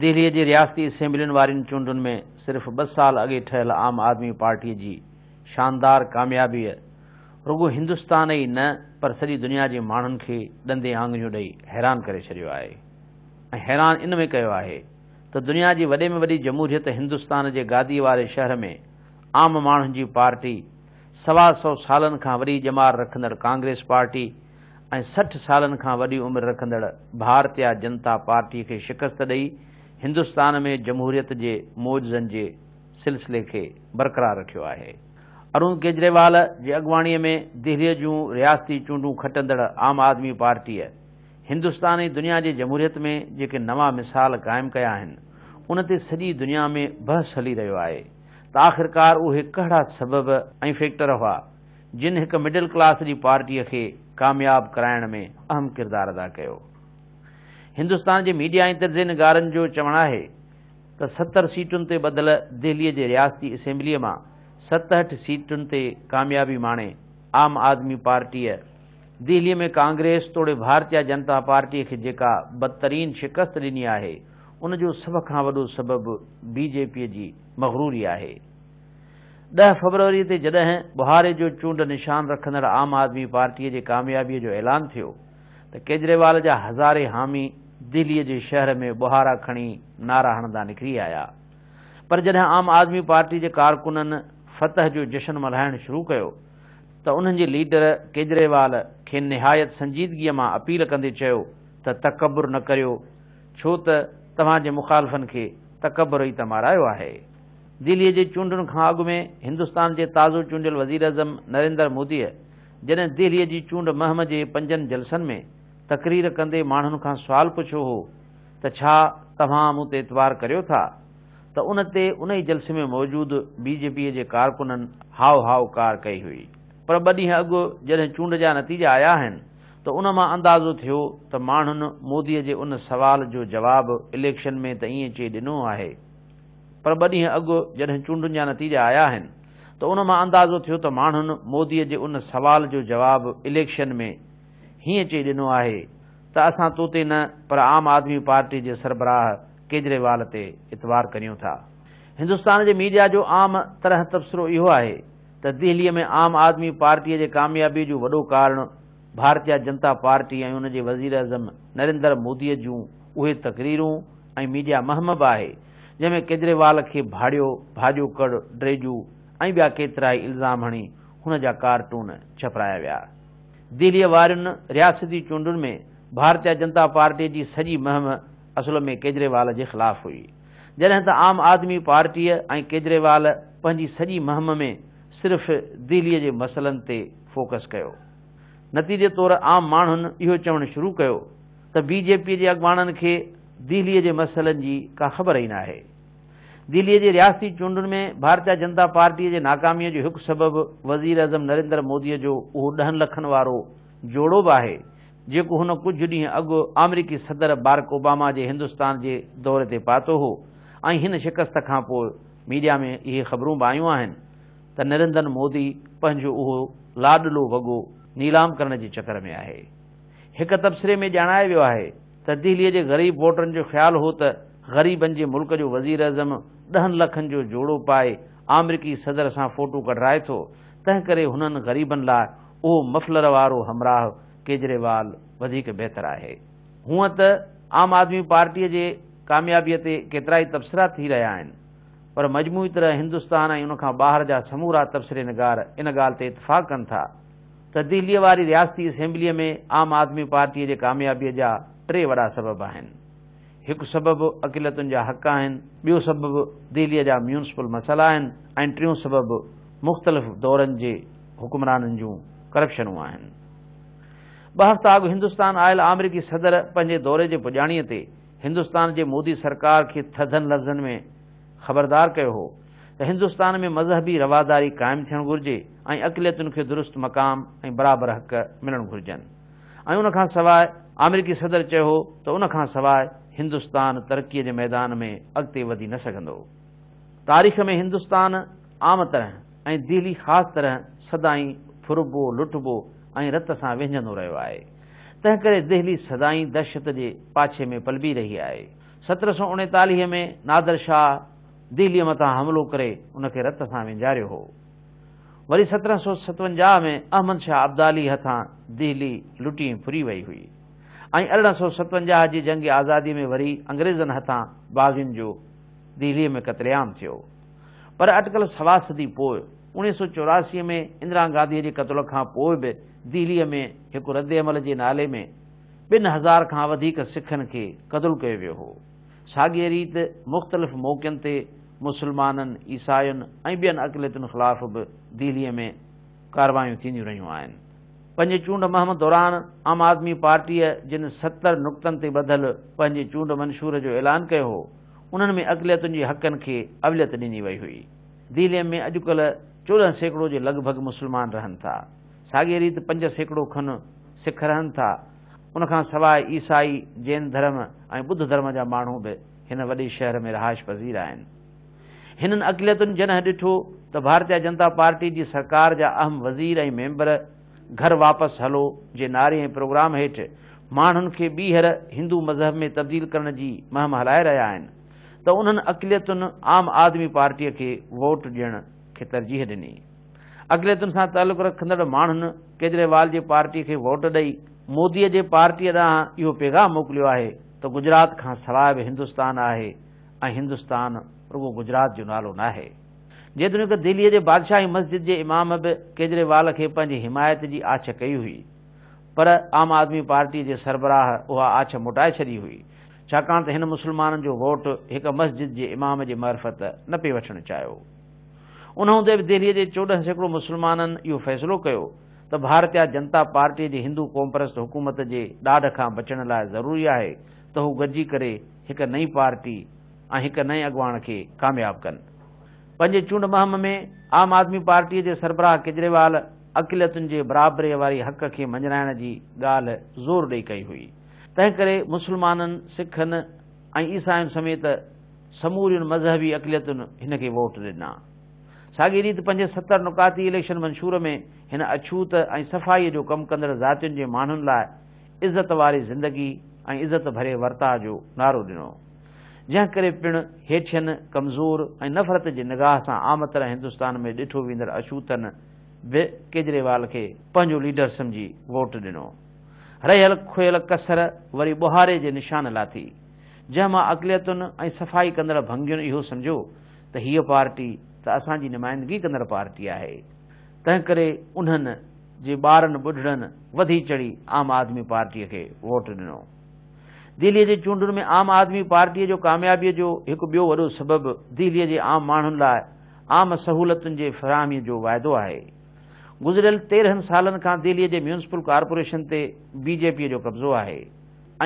دهليء جي رياستي اسيمبلين وارين چونڊن ۾ صرف ٻه سال اڳي ٺهيل عام آدمي پارٽيء جي شاندار ڪاميابيء رڳو هندستان ئي نه پر سڄي دنيا جي ماڻهن کي ڏندين آڱريون ڏئي حيران ڪري ڇڏيو آهي ۽ حيران ان ۾ ڪيو آهي ته دنيا جي وڏي ۾ وڏي جمهوريت هندستان جي گاديء واري شهر ۾ عام ماڻهن جي پارٽي سوا سئو سالن کان وڏي ڄمار رکندڙ ڪانگريس پارٽي ۽ 60 سالن کان وڏي عمر رکندڙ ڀارتيا جنتا پارٽي کي شڪست ڏئي هندستان ۾ جمهوريت جي معجزن جي سلسلي کي برقرار رکيو آهي. ارون ڪيجريوال جي اڳواڻيء ۾ دهليء جون رياستي چونڊون کٽندڙ عام آدمي پارٽيء هندستان ۽ دنيا جي جمهوريت ۾ جيڪي نوان مثال قائم ڪيا آهن، ان تي سڄي دنيا ۾ بحث هلي رهيو آهي ته آخرڪار اهي ڪهڙا سبب ۽ فيڪٽر هئا جن هڪ مڊل ڪلاس جي پارٽيء کي ڪامياب ڪرائڻ ۾ اهم ڪردار ادا ڪيو. هندستان جي ميڊيا ۽ تجزئي نگارن جو چوڻ آهي ته 70 سيٽن تي ٻڌل دهليء جي رياستي اسيمبليء مان 67 سيٽن تي ڪاميابي ماڻي عام آدمي پارٽيء دهليء ۾ ڪانگريس توڙي ڀارتيا جنتا پارٽيء کي جيڪا بدترين شڪست ڏني آهي، ان جو سڀ کان وڏو سبب بي جي پيء جي مغروري آهي. 10 فبروريء تي جڏهن ٻهاري جو چونڊ نشان رکندڙ عام آدمي پارٽيء جي ڪاميابيء جو اعلان ٿيو ته ڪيجريوال جا هزارين حامي دهليء جي شهر ۾ ٻهارا کڻي نعرا هڻندا نڪري آيا پر جڏهن عام آدمي پارٽي جي ڪارڪنن فتح جو جشن ملهائڻ شروع ڪيو ته انهن جي ليڊر ڪيجريوال کين نهايت سنجيدگيء مان اپيل ڪندي چيو ته تڪبر نه ڪريو ڇو ته توهان جي مخالفن کي تڪبر ئي ته مارايو آهي. دهليء جي چونڊن کان اڳ ۾ هندستان جي تازو چونڊيل وزيراعظم نريندر موديء جڏهن دهليء جي چونڊ مهم جي پنجن جلسن ۾ تقرير ڪندي ماڻهن کان سوال پڇيو هو ته ڇا توهان مون تي اعتبار ڪريو ٿا ته ان تي ان ئي جلسي ۾ موجود بي جي پيء جي ڪارڪنن هاء هاء ڪار ڪئي هئي پر ٻه ڏينهن اڳ جڏهن چونڊ جا نتيجا آيا آهن ته ان مان اندازو ٿيو ته ماڻهن موديء جي ان سوال جو جواب اليڪشن ۾ ته ائين چئي ڏنو آهي پر ٻه ڏينهن اڳ جڏهن چونڊن جا نتيجا آيا آهن ته ان مان اندازو ٿيو ته ماڻهن موديء جي ان سوال جو جواب اليڪشن ۾ هيئن چئي ڏنو آهي ته اسان تو تي نه پر عام آدمي پارٽي جي سربراهه ڪيجريوال تي اعتبار ڪريون ٿا. هندستان جي ميڊيا جو عام طرح تبصرو اهو آهي ته دهليء ۾ عام آدمي پارٽيء جي ڪاميابيء جو وڏو ڪارڻ ڀارتيا جنتا پارٽي ۽ ان جي وزيراعظم نريندر موديء جون اهي تقريرون ۽ ميڊيا مهم به آهي، جنهن ۾ ڪيجريوال کي ڀاڙيو، ڀاڄوڪڙ، ڊيڄو ۽ ٻيا ڪيترائي الزام هڻي هن جا ڪارٽون ڇپرايا ويا. دهليء وارين رياستي چونڊن ۾ ڀارتيا جنتا پارٽيء جي سڄي مهم اصل ۾ ڪيجريوال جي خلاف هئي. جڏهن ته عام آدمي پارٽيء ۽ ڪيجريوال پنهنجي سڄي مهم ۾ صرف دهليء جي مسئلن تي فوڪس ڪيو. نتيجي طور عام ماڻهن اهو چوڻ شروع ڪيو ته بي جي پي جي اڳواڻن کي دهليء جي مسئلن جي ڪا خبر ئي ناهي. دهليء جي رياستي چونڊن ۾ ڀارتيا جنتا پارٽيء جي ناڪاميء جو هڪ سبب وزيراعظم نريندر موديء جو اهو ڏهن لکن وارو جوڙو به آهي، جيڪو هن ڪجهه ڏينهن اڳ آمريڪي صدر بارڪ اوباما جي هندستان جي دوري تي پاتو هو ۽ هن شڪست کانپوء ميڊيا ۾ اهي خبرون به آيون آهن ته نريندن مودي پنهنجو اهو لاڏلو وڳو نيلام ڪرڻ جي چڪر ۾ آهي. هڪ تبصري ۾ ڄاڻايو ويو آهي ته دهليء جي غريب ووٽرن جو خيال هو ته غريبن جي ملڪ جو وزيراعظم ڏهن لکن جو جوڙو پائي آمريڪي صدر سان فوٽو ڪڍرائي ٿو، تنهنڪري هنن غريبن لاء اهو مفلر وارو همراهه ڪيجريوال وڌيڪ بهتر آهي. هونء ته عام آدمي پارٽيء جي ڪاميابيء تي ڪيترائي تبصرا ٿي رهيا آهن، پر مجموعي طرح هندستان ۽ ان کان ٻاهر جا سمورا تبصري نگار ان ڳالهه تي اتفاق ڪن ٿا ته دهليء واري رياستي اسيمبليء ۾ عام آدمي پارٽيء جي ڪاميابيء جا ٽي وڏا سبب آهن. هڪ سبب اقليتن جا حق آهن، ٻيو سبب دهليء جا ميونسپل مسئلا آهن ۽ ٽيون سبب مختلف دورن جي حڪمرانن جون ڪرپشنون آهن. ٻه هفتا اڳ هندستان آيل آمريڪي صدر پنهنجي دوري جي پڄاڻيء تي هندستان جي مودي سرڪار کي ٿڌن لفظن ۾ خبردار ڪيو هو ته هندستان ۾ مذهبي رواداري قائم ٿيڻ گهرجي ۽ اقليتن کي درست مقام ۽ برابر حق ملڻ گهرجن ۽ ان کان سواء آمريڪي صدر چيو هو ته ان کان سواء هندستان ترقي جي ميدان ۾ اڳتي وڌي نه سگهندو. تاريخ ۾ هندستان عام طرح ۽ دهلي خاص طرح سدائين ڦربو، لٽبو ۽ رت سان وهنجندو رهيو آهي. تنهنڪري دهلي سدائين دهشت جي پاڇي ۾ پلبي رهي آهي. 1739 ۾ نادر شاهه دهليء مٿان حملو ڪري ان کي رت سان وهنجاريو هو. وري 1757 ۾ احمد شاهه ابدالي هٿان دهلي لٽي ۽ ڦري وئي هئي ۽ 1857 جي جنگ آزاديء ۾ وري انگريزن هٿان باغين جو دهليء ۾ قتل عام ٿيو. پر اٽڪل سوا صدي پوء 1984 ۾ اندرا گانڌيء جي قتل کان پوء به دهليء ۾ هڪ ردعمل جي نالي ۾ 2000 کان وڌيڪ سکن کي قتل ڪيو ويو هو. ساڳيء ريت مختلف موقعن تي مسلمانن، عيسائين ۽ ٻين اقليتن خلاف به دهليء ۾ ڪارروايون ٿينديون رهيون آهن. پنهنجي چونڊ مهم دوران عام آدمي پارٽيء جن 70 نقطن تي ٻڌل پنهنجي چونڊ منشور جو اعلان ڪيو هو، انهن ۾ اقليتن جي حقن کي اوليت ڏني وئي هئي. دهليء ۾ اڄڪلهه 14% جي لڳ ڀڳ مسلمان رهن ٿا. ساڳيء ريت 5% کن سک رهن ٿا. ان کان سواء عيسائي، جين ڌرم ۽ ٻڌ ڌرم جا ماڻهو به هن وڏي شهر ۾ رهائش پذير آهن. هنن اقليتن جڏهن ڏٺو ته ڀارتيا جنتا پارٽي جي سرڪار جا اهم وزير ۽ ميمبر گهر واپس هلو جي نعري ۽ پروگرام هيٺ ماڻهن کي ٻيهر هندو مذهب ۾ تبديل ڪرڻ جي مهم هلائي رهيا آهن ته انهن اقليتن عام آدمي پارٽيء کي ووٽ ڏيڻ کي ترجيح ڏني. اقليتن سان تعلق رکندڙ ماڻهن ڪيجريوال جي پارٽيء کي ووٽ ڏئي موديء جي پارٽيء ڏانهن اهو پيغام موڪليو آهي ته گجرات کان سواء به هندستان آهي ۽ هندستان رڳو گجرات جو نالو ناهي. جيتوڻيڪ دهليء جي بادشاهي مسجد جي امام به ڪيجريوال کي پنهنجي حمايت جي آڇ ڪئي هئي پر عام آدمي پارٽيء جي سربراهه اها آڇ موٽائي ڇڏي هئي ڇاڪاڻ ته هن مسلمانن جو ووٽ هڪ مسجد جي امام جي معرفت نه پئي وٺڻ چاهيو. ان هوندي به دهليء جي 14% مسلمانن اهو فيصلو ڪيو ته ڀارتيا جنتا پارٽيء جي هندو قومپرست حڪومت جي ڏاڍ کان بچڻ لاء ضروري آهي ته هو گڏجي ڪري هڪ نئين پارٽي ۽ هڪ نئين اڳواڻ کي ڪامياب ڪن. پنهنجي چونڊ مهم ۾ عام آدمي پارٽيء جي سربراهه ڪيجريوال اقليتن جي برابريء واري حق کي مڃرائڻ جي ڳالهه زور ڏئي ڪئي هئي. تنهنڪري مسلمانن، سکن ۽ عيسائين سميت سمورين مذهبي اقليتن هن کي ووٽ ڏنا. ساڳي ريت پنهنجي 70 نقاطي اليڪشن منشور ۾ هن اڇوت ۽ صفائيء جو ڪم ڪندڙ ذاتين جي ماڻهن لاء عزت واري زندگي ۽ عزت ڀري ورتاء جو نعرو ڏنو. جنهن ڪري پڻ هيٺين، ڪمزور ۽ نفرت جي نگاهه سان عام طرح هندستان ۾ ڏٺو ويندڙ اڇوتن به ڪيجريوال کي پنهنجو ليڊر سمجهي ووٽ ڏنو. رهيل کهيل ڪسر وري ٻهاري جي نشان لاٿي. جنهن مان اقليتن ۽ صفائي ڪندڙ ڀنگين اهو سمجهيو ته هيء پارٽي ته اسان جي نمائندگي ڪندڙ پارٽي آهي، تنهنڪري انهن جي ٻارن ٻڍڙن وڌي چڙهي عام آدمي پارٽيء کي ووٽ ڏنو. دهليء جي چونڊن ۾ عام آدمي پارٽيء جو ڪاميابيء جو هڪ ٻيو وڏو سبب دهليء جي عام ماڻهن لاء عام سهولتن جي فراهميء جو واعدو آهي. گذريل 13 سالن کان دهليء جي ميونسپل ڪارپوريشن تي بي جي پيء جو قبضو آهي.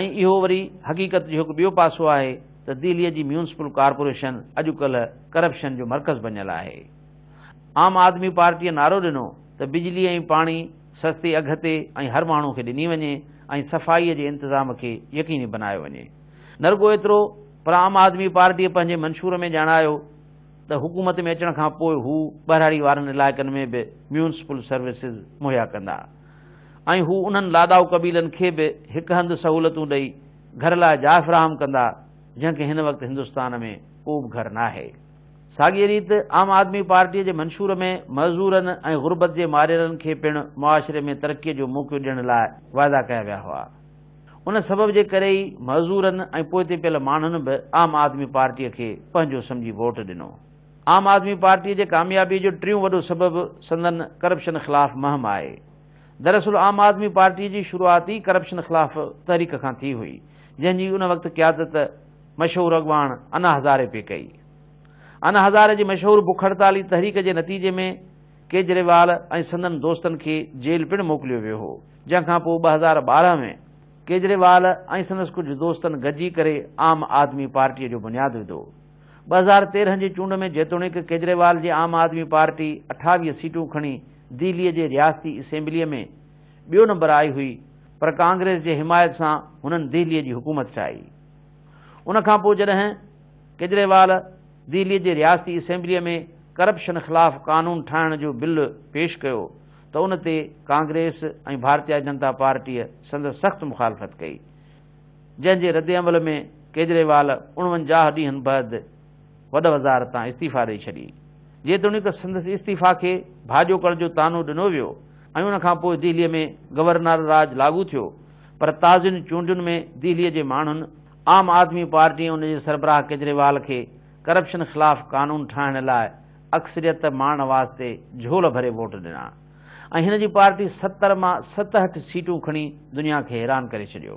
۽ اهو وري حقيقت جو هڪ ٻيو پاسو آهي ته دهليء جي ميونسپل ڪارپوريشن اڄڪلهه ڪرپشن جو مرڪز بنيل آهي. عام آدمي پارٽيء نعرو ڏنو ته بجلي ۽ پاڻي سستي اگهه تي ۽ هر ماڻهو کي ڏني وڃي ۽ صفائيء جي انتظام کي يقيني بنايو وڃي. نه رڳو ايترو پر عام آدمي پارٽيء پنهنجي منشور ۾ ڄاڻايو ته حڪومت ۾ اچڻ کان پوء هو ٻهراڙي وارن علائقن ۾ به ميونسپل سروسز مهيا ڪندا. ۽ هو انهن لاڏائو قبيلن کي به هڪ هنڌ سهولتون ڏئي گهر لاء جاء فراهم ڪندا، جنهن کي هن وقت هندستان ۾ ڪو به گهر ناهي. ساڳيء ريت عام آدمي پارٽيء جي منشور ۾ معذورن ۽ غربت جي ماريلن کي پڻ معاشري ۾ ترقيء جو موقعو ڏيڻ لاء وعدا ڪيا ويا هئا. ان سبب جي ڪري ئي معذورن ۽ پوئتي پيل ماڻهن به عام آدمي پارٽيء کي پنهنجو سمجهي ووٽ ڏنو. عام آدمي پارٽيء جي ڪاميابيء جو ٽيون وڏو سبب سندن ڪرپشن خلاف مهم آهي. دراصل عام آدمي پارٽيء جي شروعات ئي ڪرپشن خلاف تحريڪ کان ٿي هئي، جنهن جي ان وقت قيادت مشهور اڳواڻ انا هزاري پئي ڪئي. انا هزاري جي مشهور بک هڙتالي تحريڪ جي نتيجي ۾ ڪيجريوال ۽ سندن دوستن کي جيل پڻ موڪليو ويو هو، جنهن کان پوء 2012 ۾ ڪيجريوال ۽ سندس ڪجهه دوستن گڏجي ڪري عام آدمي پارٽيء جو بنياد وڌو. 2013 جي چونڊ ۾ جيتوڻيڪ ڪيجريوال جي عام آدمي پارٽي 28 سيٽون کڻي دهليء جي رياستي اسيمبليء ۾ ٻيو نمبر آئي هئي پر ڪانگريس جي حمايت سان هنن دهليء جي حڪومت ٺاهي. ان کان پوء جڏهن ڪيجريوال دهليء جي رياستي اسيمبليء ۾ ڪرپشن خلاف قانون ٺاهڻ جو بل پيش ڪيو ته ان تي ڪانگريس ۽ ڀارتيا جنتا پارٽيء سندس سخت مخالفت ڪئي. جنهن جي ردعمل ۾ ڪيجريوال 49 ڏينهن بعد وڏ وزارت تان استعيفيٰ ڏئي ڇڏي. جيتوڻيڪ سندس استعيفيٰ کي ڀاڄوڪڙ جو طعنو ڏنو ويو ۽ ان کان پوء دهليء ۾ گورنر راڄ لاڳو ٿيو پر تازين چونڊن ۾ دهليء جي ماڻهن عام آدمي پارٽي ۽ ان جي سربراهه ڪيجريوال کي ڪرپشن خلاف قانون ٺاهڻ لاء اڪثريت ماڻڻ واسطي جهول ڀري ووٽ ڏنا ۽ هن جي پارٽي 70 مان 67 سيٽون کڻي دنيا کي حيران ڪري ڇڏيو.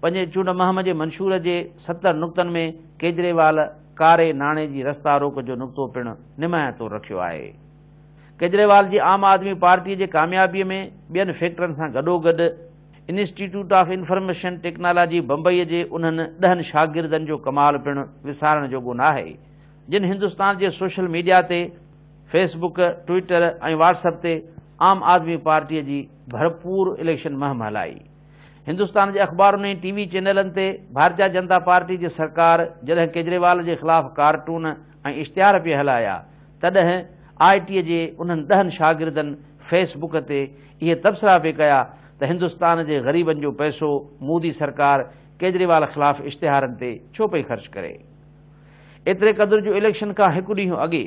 پنهنجي چونڊ مهم جي منشور جي 70 نقطن ۾ ڪيجريوال ڪاري ناڻي جي رستا روڪ جو نقطو پڻ نمايان طور رکيو آهي. ڪيجريوال جي عام آدمي پارٽي جي ڪاميابي ۾ ٻين فيڪٽرن سان گڏوگڏ institute of information technology Bombay جي انهن ڏهن شاگردن جو ڪمال پڻ وسارڻ جوڳو ناهي جن هندستان جي سوشل ميڊيا تي fee book, Twitter ۽ Whats app تي عام آدمي پارٽي جي ڀرپور اليڪشن مهم هلائي. هندستان جي اخبارن ۽ ٽي وي چينلن تي ڀارتيا جنتا پارٽي جي سرڪار جڏهن ڪيجريوال جي خلاف ڪارٽون ۽ اشتهار پئي هلايا تڏهن آء ٽي جي انهن ڏهن شاگردن فيس بڪ تي اهي تبصرا پئي ڪيا ته هندستان جي غريبن جو پئسو مودي سرڪار ڪيجريوال خلاف اشتهارن تي ڇو پئي خرچ ڪري. ايتري قدر جو اليڪشن کان هڪ ڏينهن اڳي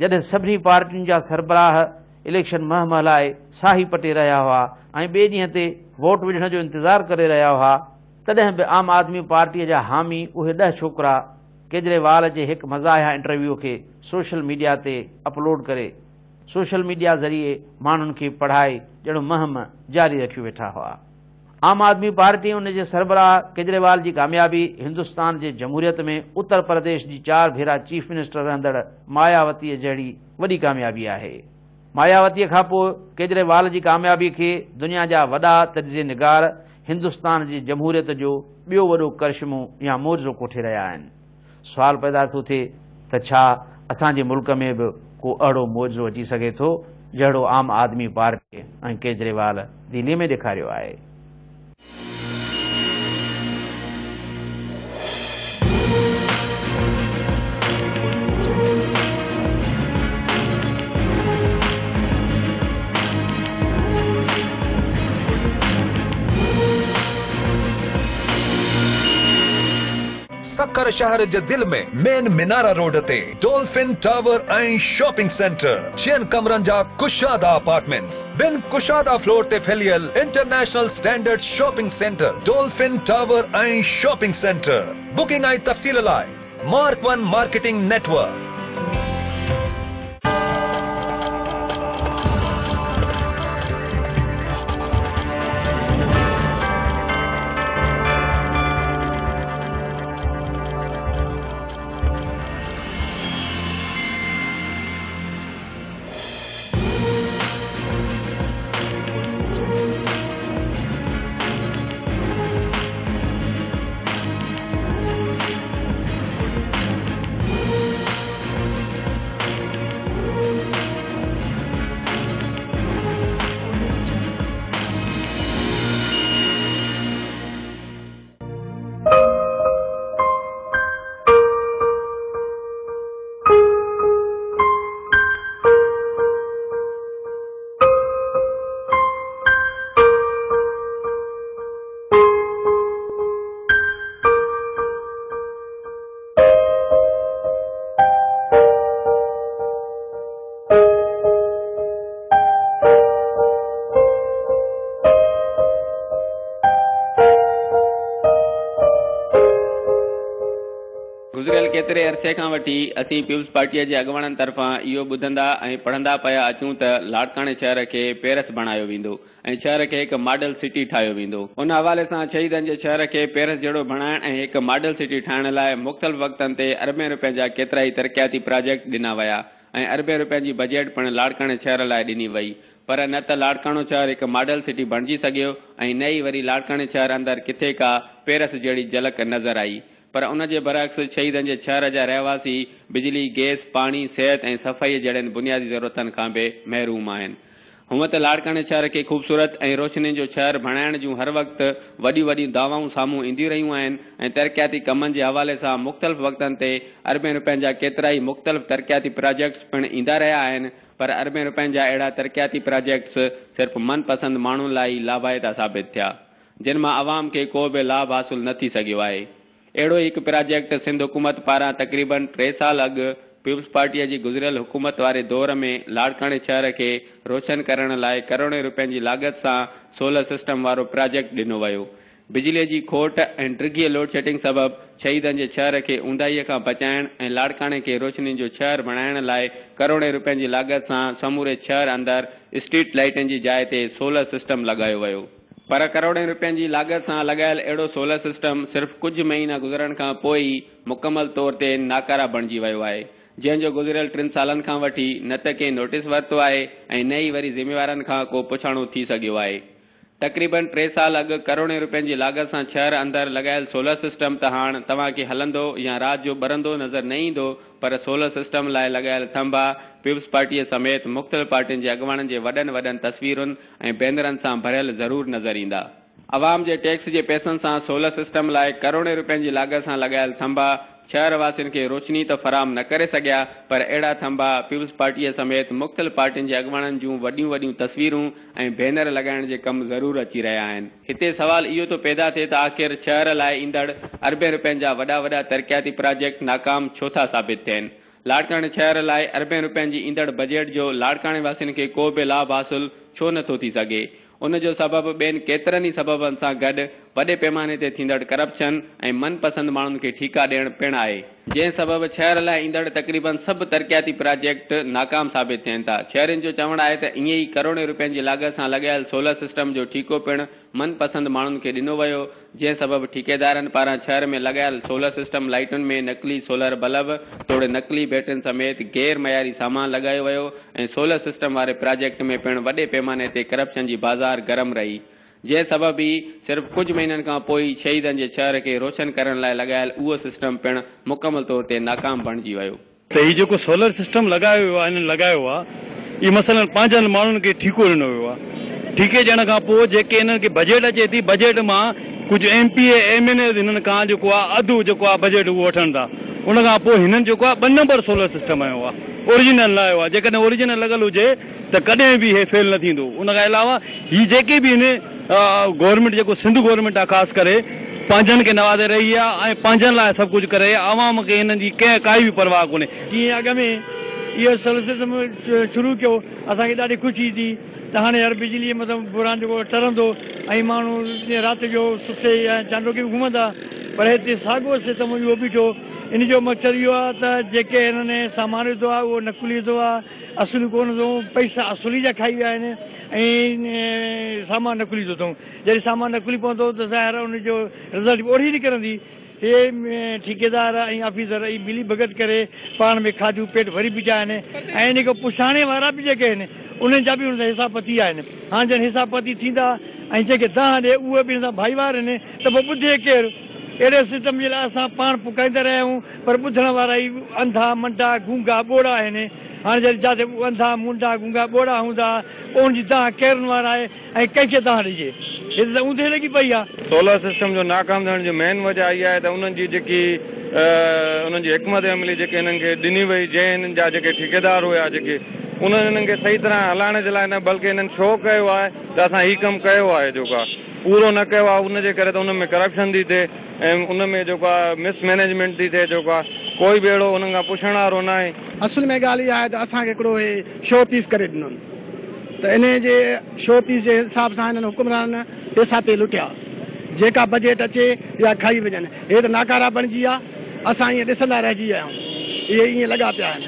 جڏهن سڀني پارٽين جا سربراهه اليڪشن مهم هلائي ساهي پٽي رهيا هئا ۽ ٻئي ڏينهن تي ووٽ وجهڻ جو انتظار ڪري رهيا هئا تڏهن به عام آدمي پارٽيء جا حامي اهي ڏهه ڇوڪرا ڪيجريوال جي هڪ مزاحيه انٽرويو کي سوشل ميڊيا تي اپلوڊ ڪري سوشل ميڊيا ذريعي ماڻهن کي پڙهائي ڄڻ مهم جاري رکيو ويٺا هئا. عام آدمي پارٽي ۽ ان جي سربراهه ڪيجريوال جي ڪاميابي هندستان جي جمهوريت ۾ اتر پرديش جي چار ڀيرا چيف منسٽر رهندڙ ماياوتيء جهڙي وڏي ڪاميابي آهي. ماياوتيء کانپوء ڪيجريوال جي ڪاميابي کي دنيا جا وڏا تجزيي نگار هندستان جي جمهوريت جو ٻيو وڏو ڪرشمو يا معجزو ڪوٺي رهيا آهن. سوال پيدا ٿو ٿئي ته ڇا اسان جي ملڪ ۾ به ڪو اهڙو معجزو اچي سگهي ٿو جهڙو عام آدمي پارٽي ۽ ڪيجريوال دهلي ۾ ڏيکاريو آهي؟ سکر شهر جي دل ۾ مين منارا روڊ تي ڊولفن ٽاور ۽ شاپنگ سينٽر، چئن ڪمرن جا ڪشادا اپارٽمينٽس، ٻن ڪشادا فلور تي ڦهليل international standard shopping centre, Dolphin tower ۽ shopping centre. Booking ۽ تفصيل لاء mark one marketing network. گذريل ڪيتري عرصي کان وٺي اسين پيپلز پارٽيء جي اڳواڻن طرفان اهو ٻڌندا ۽ پڙهندا پيا اچون ته لاڙڪاڻي شهر کي پيرس بڻايو ويندو ۽ شهر کي هڪ ماڊل سٽي ٺاهيو ويندو. ان حوالي سان شهيدن جي شهر کي پيرس جهڙو بڻائڻ ۽ هڪ ماڊل سٽي ٺاهڻ لاء مختلف وقتن تي اربين روپين جا ڪيترائي ترقياتي پراجيڪٽ ڏنا ويا ۽ اربين روپين جي بجيٽ پڻ لاڙڪاڻي شهر لاء ڏني وئي پر نه ته لاڙڪاڻو شهر هڪ ماڊل سٽي بڻجي سگهيو ۽ نه ئي وري لاڙڪاڻي شهر اندر ڪٿي ڪا پيرس جهڙي جهلڪ نظر آئي پر ان جي برعڪس شهيدن جي شهر جا رهواسي بجلي، گئس، پاڻي، صحت ۽ صفائيء جهڙين بنيادي ضرورتن کان به محروم آهن. هونء ته لاڙڪاڻي شهر کي خوبصورت ۽ روشنين جو شهر بڻائڻ جون هر وقت وڏيون وڏيون دعوائون سامهون اينديون رهيون آهن ۽ ترقياتي ڪمن جي حوالي سان مختلف وقتن تي اربين روپين جا ڪيترائي مختلف ترقياتي پراجيڪٽس پڻ ايندا رهيا آهن پر اربين روپين جا اهڙا ترقياتي پراجيڪٽس صرف من پسند ماڻهن لاء ئي لاڀائتا ثابت ٿيا جن مان عوام کي ڪو به لاڀ حاصل نه ٿي سگهيو آهي. اهڙو ئي هڪ پراجيڪٽ سنڌ حڪومت پاران تقريبن 3 سال اڳ پيپلز پارٽيء جي گذريل حڪومت واري دور ۾ لاڙڪاڻي شهر کي روشن ڪرڻ لاء ڪروڙين روپين جي لاڳت سان سولر سسٽم وارو پراجيڪٽ ڏنو ويو. بجليء جي کوٽ ۽ ڊگهي لوڊشيڊنگ سبب شهيدن جي شهر کي اونداهيء کان بچائڻ ۽ لاڙڪاڻي کي روشنين جو شهر بڻائڻ لاء ڪروڙين روپين جي لاڳت سان سموري شهر اندر اسٽريٽ لائيٽن جي جاء تي سولر سسٽم لڳايو ويو. پر ڪروڙين روپين جي لاڳت سان لڳايل اهڙو سولر سسٽم صرف ڪجهه مهينا گذرڻ کان پوء ئي مڪمل طور تي ناڪاره بڻجي ويو آهي، جنهن جو گذريل 3 سالن کان وٺي نه ته ڪنهن نوٽيس ورتو آهي ۽ نه ئي وري ذميوارن کان ڪو پڇاڻو ٿي سگهيو آهي. تقريبن 3 سال اڳ ڪروڙين روپين جي لاڳت سان شهر اندر لڳايل سولر سسٽم ته هاڻ توهان کي هلندو يا رات جو ٻرندو نظر نه ايندو پر سولر سسٽم لاء لڳايل ٿنڀا پيپلز پارٽيء سميت مختلف پارٽين جي اڳواڻن جي وڏن وڏن تصويرن ۽ بينرن سان ڀريل ضرور نظر ايندا. عوام جي ٽيڪس جي پئسن سان سولر سسٽم لاء ڪروڙين روپين جي لاڳت سان لڳايل ٿنڀا شهر واسين کي روشني ته فراهم نه ڪري سگهيا پر اهڙا ٿنڀا پيپلز پارٽيء سميت مختلف پارٽين جي اڳواڻن جون وڏيون وڏيون تصويرون ۽ بينر لڳائڻ جي ڪم ضرور اچي رهيا آهن. هتي سوال اهو ٿو پيدا ٿئي ته آخر شهر لاء ايندڙ اربين روپين جا وڏا وڏا ترقياتي پراجيڪٽ ناڪام ڇو ٿا ثابت ٿين؟ لاڙڪاڻي شهر لاء اربين روپين جي ايندڙ بجيٽ جو لاڙڪاڻي واسين کي ڪو به لاڀ حاصل ڇو نه ٿو ٿي سگهي؟ ان جو سبب ٻين ڪيترن ئي سببن سان گڏ وڏي پيماني تي ٿيندڙ ڪرپشن ۽ من پسند ماڻهن کي ٺيڪا ڏيڻ پڻ آهي، جنهن سبب شهر لاء ايندڙ تقريبن سڀ ترقياتي پراجيڪٽ ناڪام ثابت ٿين ٿا. شهرين جو چوڻ آهي ته ائين ئي ڪروڙين روپين جي لاڳت سان لڳايل سولر سسٽم جو ٺيڪو پڻ من پسند ماڻهن کي ڏنو ويو، جنهن سبب ٺيڪيدارن پاران شهر ۾ لڳايل سولر سسٽم لائيٽن ۾ نقلي سولر بلب توڙي نقلي بيٽرين سميت غير معياري سامان لڳايو ويو ۽ سولر سسٽم واري پراجيڪٽ ۾ پڻ وڏي پيماني تي ڪرپشن جي بازار گرم رهي، جنهن سبب ئي صرف ڪجهه مهينن کان پوء ئي شهيدن جي شهر کي روشن ڪرڻ لاء لڳايل اهو سسٽم پڻ مڪمل طور تي ناڪام بڻجي ويو. ته هي جيڪو سولر سسٽم لڳايو ويو آهي هنن لڳايو آهي اهي مثلاً پنهنجن ماڻهن کي ٺيڪو ڏنو ويو آهي ٺيڪي ڏيڻ کان پوء جيڪي هنن کي بجيٽ اچي ٿي بجيٽ مان ڪجهه M P A M N As هنن کان جيڪو آهي اڌ جيڪو آهي بجيٽ اهو وٺن ٿا ان کان پوء هنن جيڪو آهي ٻه نمبر سولر سسٽم هنيو آهي اوريجنل نه آيو آهي جيڪڏهن اوريجنل لڳل هجي ته ڪڏهن به هي فيل نه ٿيندو ان کان علاوه هي جيڪي به هن گورنمينٽ جيڪو سنڌ گورنمينٽ آهي خاص ڪري پنهنجن کي نوازي رهي آهي ۽ پنهنجن لاء سڀ ڪجهه ڪري رهي آهي عوام کي هنن جي ڪنهن ڪائي به پرواهه ڪونهي. جيئن اڳ ۾ اهو سولر سسٽم شروع ڪيو اسان کي ڏاڍي خوشي ٿي ته هاڻي يار بجلي مطلب بحران جيڪو ٽرندو ۽ ماڻهو رات جو ستي يا چانڊوڪي به گهمندا پر هتي ساڳو سسٽم اهو بيٺو ان جو مقصد اهو آهي ته جيڪي هنن سامان وڌو آهي اهو نقلي وڌو آهي اصلي ڪونه اٿئون، پئسا اصلي جا کائي ويا آهن ۽ سامان نقلي ٿو اٿئون. جڏهن سامان نقلي پوندو ته ظاهر آهي ان جو رزلٽ به اوڙي نڪرندي. هي ٺيڪيدار ۽ آفيسر اهي ملي ڀڳت ڪري پاڻ ۾ کاڌيون پيٽ ڀري بيٺا آهن ۽ ان کان پڇاڻي وارا به جيڪي آهن انهن جا به ان سان حساب پتي آهن. هاڻ جڏهن حساب پتي ٿيندا ۽ جنهن کي دانهن ڏي اهي به ان سان ڀائيوار آهن ته پوء ٻڌي ڪير؟ اهڙي سسٽم جي لاء اسان پاڻ پڪاريندا رهيا آهيون پر ٻڌڻ وارا ئي انڌا، منڊا، گونگا، ٻوڙا آهن. هاڻي جڏهن جاتي انڌا، منڊا، گونگا، ٻوڙا هوندا پوء ان جي دانهن ڪيرن وارا آهي ۽ ڪنهن کي دانهن ڏجي؟ هتي ته اوندهه لڳي پئي آهي. سولر سسٽم جو ناڪام ٿيڻ جي مين وجه اها آهي ته انهن جي جيڪي انهن جي حڪمت عملي جيڪي انهن کي ڏني وئي جنهن انهن جا جيڪي ٺيڪيدار هيا جيڪي انهن انهن کي صحيح طرح هلائڻ جي لاء نه بلڪه انهن شو ڪيو آهي ته اسان هي ڪم ڪيو آهي جيڪو آهي پورو نه ڪيو آهي ان جي ڪري ته ان ۾ ڪرپشن ٿي ٿئي ۽ ان ۾ جيڪو آهي مس مئنيجمينٽ ٿي ٿئي جيڪو آهي ڪوئي به اهڙو انهن کان پڇڻ وارو نه آهي. اصل ۾ ڳالهه اها آهي ته اسان کي هڪڙو هي شو پيس ڪري ڏنن ته انهي جي شو پيس جي حساب سان هنن حڪمرانن پيسا پئي لٽيا جيڪا بجيٽ اچي اها کائي وڃن هي ته ناڪارا بڻجي ويا اسان ائين ڏسندا رهجي ويا آهيون اهي ائين لڳا پيا آهن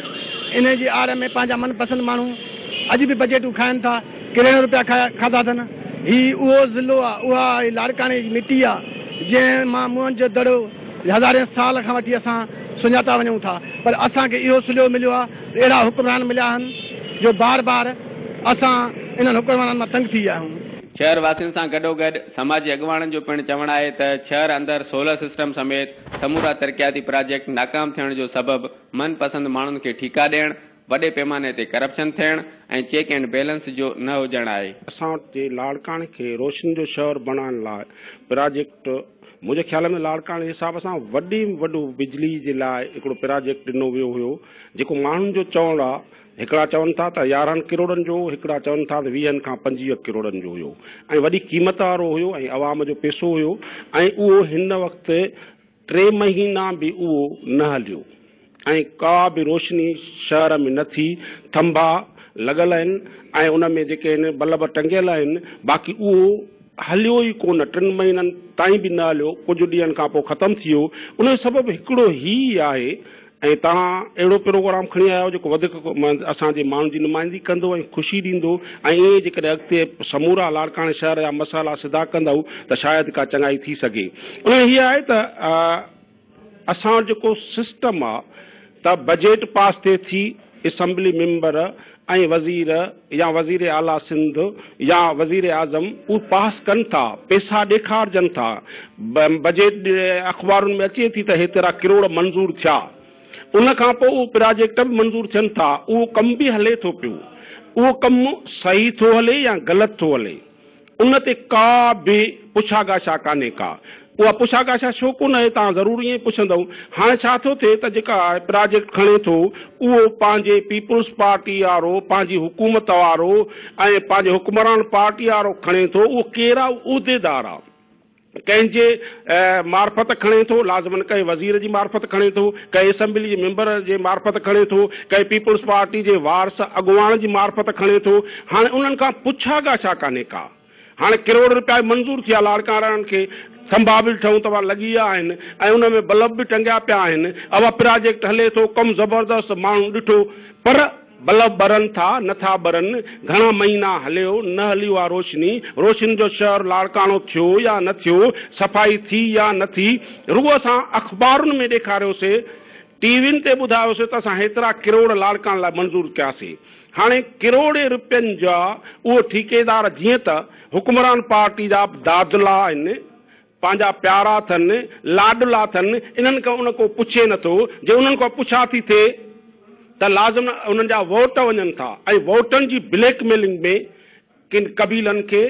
انهي جي آڙ ۾ پنهنجا من پسند ماڻهو اڄ به بجيٽون کائن ٿا ڪروڙين روپيا کاڌا اٿن. هي اهو ضلعو آ، اها هي لاڙڪاڻي جي مٽي آ، جنهن مان موهن جو دڙو هزارين سال کان وٺي اسان سڃاتا وڃون ٿا، پر اسان کي اهو صلو مليو آ ته اهڙا حڪمران مليا آهن جو بار بار اسان انهن حڪمرانن مان تنگ ٿي ويا آهيون. شهر واسين سان گڏوگڏ سماجي اڳواڻن جو پڻ چوڻ آهي ته شهر اندر سولر سسٽم سميت سمورا ترقياتي پراجيڪٽ ناڪام ٿيڻ جو سبب من پسند ماڻهن کي ٺيڪا ڏيڻ، وڏي پيماني تي ڪرپشن ٿيڻ ۽ چيڪ اينڊ بيلنس جو نه هجڻ آهي. اسان وٽ لاڙڪاڻي کي روشني جو شهر بڻائڻ لاء پراجيڪٽ منهنجي خيال ۾ لاڙڪاڻي جي حساب سان وڏي ۾ وڏو بجلي جي لاء هڪڙو پراجيڪٽ ڏنو ويو هيو جيڪو ماڻهن جو چوڻ آ هڪڙا چون ٿا ته 11 ڪروڙن جو هڪڙا چون ٿا ته 20 کان 25 ڪروڙن جو هيو ۽ وڏي قيمت وارو هيو ۽ عوام جو پيسو هيو ۽ اهو هن وقت ٽي مهينا به اهو نه هليو ۽ ڪا به روشني شهر ۾ نه ٿي. ٿنڀا لڳل آهن ۽ ان ۾ جيڪي آهن بلب ٽنگيل آهن، باقي اهو هليو ئي ڪونه، ٽن مهينن تائين به نه هليو، ڪجهه ڏينهن کان پوء ختم ٿي ويو. ان جو سبب هڪڙو هي آهي ۽ توهان اهڙو پروگرام کڻي آيا آهيو جيڪو وڌيڪ اسان جي ماڻهن جي نمائندگي ڪندو ۽ خوشي ڏيندو ۽ ائين ئي جيڪڏهن اڳتي سمورا لاڙڪاڻي شهر جا مسئلا سڌا ڪندؤ ته شايد ڪا چڱائي ٿي سگهي. ان ۾ هيء آهي ته اسان وٽ جيڪو سسٽم آ ته بجيٽ پاس ٿئي ٿي، اسيمبلي ميمبر ۽ وزير يا وزير اعليٰ سنڌ يا وزير اعظم اهي پاس ڪن ٿا، پيسا ڏيکارجن ٿا، بجيٽ اخبارن ۾ اچي ٿي ته هيترا ڪروڙ منظور ٿيا، ان کان پوء اهي پراجيڪٽ به منظور ٿين ٿا، اهو ڪم به هلي ٿو پيو، اهو ڪم صحيح ٿو هلي يا غلط ٿو هلي. ان تي ڪا به پڇا ڳاڇا ڪانهي ڪا. اها پڇا ڳاڇا ڇو ڪونه آهي توهان ضرور ائين پڇندؤ. هاڻي ڇا ٿو ٿئي ته جيڪا پراجيڪٽ کڻي ٿو اهو پنهنجي پيپلز پارٽي وارو پنهنجي حڪومت وارو ۽ پنهنجي حڪمران پارٽي وارو کڻي ٿو اهو ڪير آ اهو عهديدار آ. ڪنهن جي معرفت کڻي ٿو، لازماً ڪنهن وزير جي معرفت کڻي ٿو، ڪنهن اسيمبلي جي ميمبر جي معرفت کڻي ٿو، ڪنهن پيپلز پارٽي جي وارث اڳواڻ جي معرفت کڻي ٿو. هاڻي انهن کان پڇا ڳاڇا ڪانهي ڪا. هاڻي ڪروڙ رپيا منظور ٿيا لاڙڪاڻن کي، ٿنڀا به ٺهون ته لڳي ويا آهن ۽ ان ۾ بلب به ٽنگيا پيا آهن. اها پراجيڪٽ هلي ٿو، ڪم زبردست، ماڻهن ڏٺو پر. بلب ٻرن ٿا، نه ٿا ٻرن، گهڻا مهينا هليو، نه هلي اها روشني، روشنين جو شهر لاڙڪاڻو ٿيو يا نه ٿيو، صفائي ٿي يا نه ٿي، رڳو اسان اخبارن ۾ ڏيکاريوسي، ٽي وين تي ٻڌايوسي ته اسان هيترا ڪروڙ لاڙڪاڻي لاء منظور ڪياسي. هاڻي ڪروڙين رپين جا اهو ٺيڪيدار جيئن ته حڪمران پارٽي جا دادلا آهن، پنهنجا پيارا اٿن، لاڏلا اٿن، انهن کان ان ڪو پڇي نه ٿو، جي انهن کان پڇا ٿي ٿئي ته لازم انهن جا ووٽ وڃن ٿا ۽ ووٽن جي بليڪ ميلنگ ۾ ڪن قبيلن کي،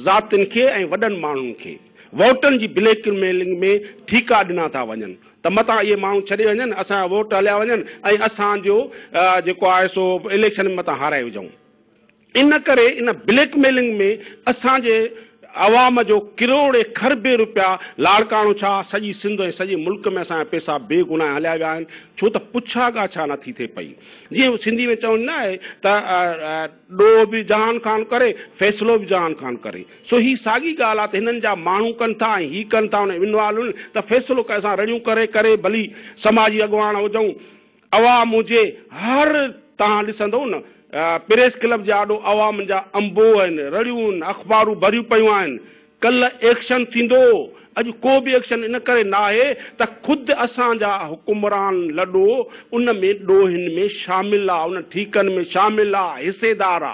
ذاتين کي ۽ وڏن ماڻهن کي ووٽن جي بليڪ ميلنگ ۾ ٺيڪا ڏنا ٿا وڃن ته متان اهي ماڻهو ڇڏي وڃن، اسان جا ووٽ هليا وڃن ۽ اسان جو جيڪو آهي سو اليڪشن ۾ متان هارائي وجهون. ان ڪري ان بليڪ ميلنگ ۾ اسان جي عوام جو ڪروڙين کربين روپيا لاڙڪاڻو ڇا سڄي سنڌ ۽ سڄي ملڪ ۾ اسان جا پيسا بي گناهه هليا ويا آهن ڇو ته پڇا ڳاڇا نه ٿي ٿئي پئي جيئن سنڌي ۾ چوڻي نه آهي ته ڏوهه به جهان خان ڪري فيصلو به جهان خان ڪري سو هي ساڳي ڳالهه آهي ته هنن جا ماڻهو ڪن ٿا ۽ هي ڪن ٿا ان انوالو ته فيصلو ڪري اسان رڙيون ڪري ڪري ڀلي سماجي اڳواڻ هجون عوام هجي هر توهان ڏسندو نه پريس ڪلب جي آڏو عوام جا انبوهه آهن رڙيون آهن اخبارون ڀريون پيون آهن ڪلهه ايڪشن ٿيندو اڄ ڪو به ايڪشن ان ڪري ناهي ته خود اسان جا حڪمران لڏو ان ۾ ڏوهين ۾ شامل آ ان ٺيڪن ۾ شامل آ حصيدار آ.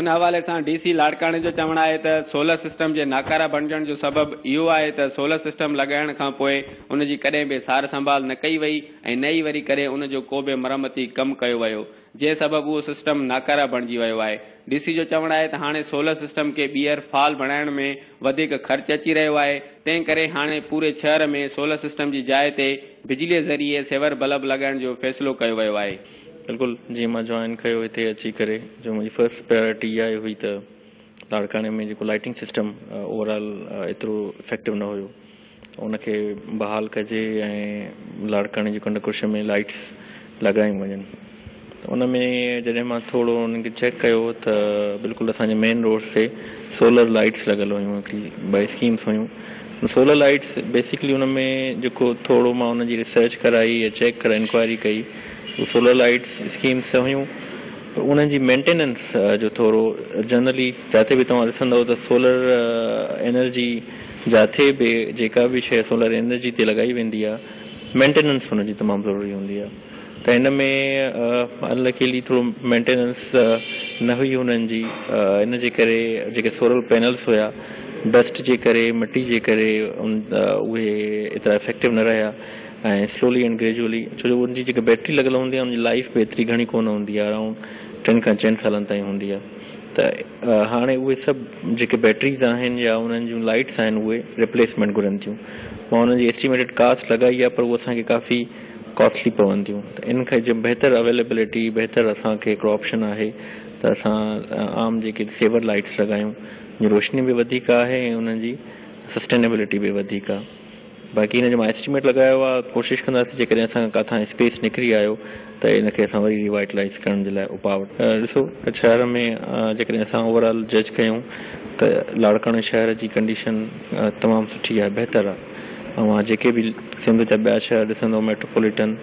ان حوالي سان ڊي سي لاڙڪاڻي جو چوڻ آهي ته سولر سسٽم جي ناڪاره بڻجڻ جو سبب اهو آهي ته سولر سسٽم لڳائڻ کان پوء ان جي ڪڏهن به سار سنڀال نه ڪئي وئي ۽ نه ئي وري ڪڏهن ان جو ڪو به مرمتي ڪم ڪيو ويو جنهن سبب اهو سسٽم ناڪاره بڻجي ويو آهي. ڊي سي جو چوڻ آهي ته هاڻي سولر سسٽم کي ٻيهر فعال بڻائڻ ۾ وڌيڪ خرچ اچي رهيو آهي تنهن ڪري هاڻي پوري شهر ۾ سولر سسٽم جي جاء تي بجليء ذريعي سيور بلب لڳائڻ جو فيصلو ڪيو ويو آهي. بلڪل جيئن مان جوائن ڪيو هتي اچي ڪري جو منهنجي فرسٽ پرائرٽي اها ئي هئي ته لاڙڪاڻي ۾ جيڪو لائٽنگ سسٽم اوور آل ايترو افيڪٽو نه هيو ان کي بحال ڪجي ۽ لاڙڪاڻي جي ڪنڊ ڪڙڇ ۾ لائٽس لڳايون وڃن ته ان ۾ جڏهن مان ٿورو انهن کي چيڪ ڪيو ته بلڪل اسان جي مين روڊس تي سولر لائٽس لڳل هيون هڪڙي ٻه اسڪيمس هيون سولر لائٽس بيسڪلي ان ۾ جيڪو ٿورو مان ان جي ريسرچ ڪرائي يا چيڪ ڪرائي انڪوائري ڪئي ته سولر لائٽس اسڪيمس ته هيون پر انهن جي مينٽيننس جو ٿورو جنرلي جاٿي به توهان ڏسندؤ ته سولر انرجي جاٿي به جيڪا به شيء سولر انرجي تي لڳائي ويندي آهي مينٽيننس ان جي تمام ضروري هوندي آهي ته هن ۾ انلڪيلي ٿورو مينٽيننس نه هئي هنن جي ان جي ڪري جيڪي سولر پينلس هيا ڊسٽ جي ڪري مٽي جي ڪري اهي ايترا افيڪٽو نه رهيا ۽ سلولي اينڊ گريجولي ڇو جو ان جي جيڪا بيٽري لڳل هوندي آهي ان جي لائف به ايتري گهڻي ڪونه هوندي آهي اراؤنڊ ٽن کان چئن سالن تائين هوندي آهي ته هاڻي اهي سڀ جيڪي بيٽريز آهن يا انهن جون لائٽس آهن اهي ريپليسمينٽ گهرن ٿيون مان انهن جي ايسٽيميٽيڊ ڪاسٽ لڳائي آهي پر اهو اسان کي ڪافي ڪاسٽلي پون ٿيون ته ان کان جي بهتر اويليبلٽي بهتر اسان کي هڪڙو آپشن آهي ته اسان عام جيڪي سيور لائٽس لڳايون جي روشني به وڌيڪ آهي ۽ انهن جي سسٽينيبلٽي به وڌيڪ آهي. باقي هن جو مان ايسٽيميٽ لڳايو آهي، ڪوشش ڪنداسين جيڪڏهن اسان کان ڪاٿان اسپيس نڪري آيو ته ان کي اسان وري ريوائٽلائيز ڪرڻ جي لاء اپاء ڏسو شهر ۾ جيڪڏهن اسان اوور آل جج ڪيون ته لاڙڪاڻي شهر جي ڪنڊيشن تمام سٺي آهي بهتر آهي اوهان جيڪي به سنڌ جا ٻيا شهر ڏسندو ميٽروپوليٽن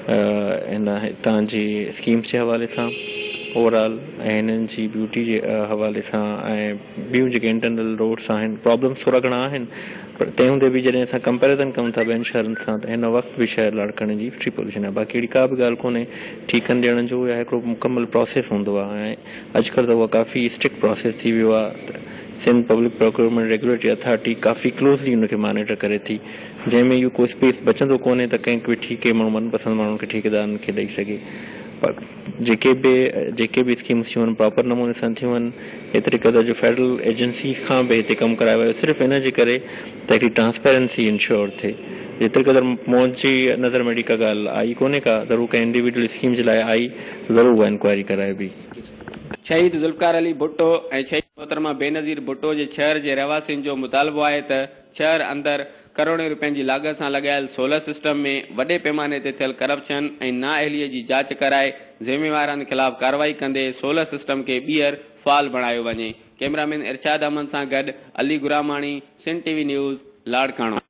هن هتان جي اسڪيمس جي حوالي سان اوور آل ۽ هنن جي بيوٽي جي حوالي سان ۽ ٻيون جيڪي انٽرنل روڊس آهن پرابلمس ٿورا گهڻا آهن پر تنهن هوندي به جڏهن اسان ڪمپيريزن ڪيون ٿا ٻين شهرن سان ته هن وقت به شهر لاڙڪاڻي جي سٺي پوزيشن آهي باقي اهڙي ڪا به ڳالهه ڪونهي ٺيڪن ڏيڻ جو يا هڪڙو مڪمل پراسيس هوندو آهي ۽ اڄڪلهه ته اها ڪافي اسٽرڪٽ پراسيس ٿي ويو آهي ته Sindh public procurement regulatory authority ڪافي ڪلوزلي ان کي مانيٽر ڪري ٿي جنهن ۾ اهو ڪو اسپيس بچندو ڪونهي ته ڪنهن به ٺيڪي ماڻهو من پسند ماڻهن کي ٺيڪيدارن کي ڏئي سگهي پر جيڪي به جيڪي به اسڪيمس ٿيون آهن پراپر نموني سان ٿيون آهن ايتري قدر جو فيڊرل ايجنسيز کان به هتي ڪم ڪرايو ويو صرف ان جي ڪري ته هڪڙي ٽرانسپيرنسي انشور ٿئي. جيتري قدر منهنجي نظر ۾ اهڙي ڪا ڳالهه آئي ڪونهي ڪا ضرور ڪنهن انڊيويجوئل اسڪيم جي لاء آئي ته ضرور اها انڪوائري ڪرائبي. شهيد ذوالفقار علي ڀٽو ۽ شهيد محترمه بينظير ڀٽو جي شهر جي رهواسين جو مطالبو آهي ته شهر اندر ڪروڙين روپين جي لاڳت سان لڳايل سولر سسٽم ۾ وڏي پيماني تي ٿيل ڪرپشن ۽ نااهلي جي جاچ ڪرائي ذميوارن خلاف ڪارروائي ڪندي سولر سسٽم کي ٻيهر فعال بڻايو وڃي. ڪئميرامين ارشاد احمد سان گڏ Ali Gurmani, Sindh T V news, Larkana.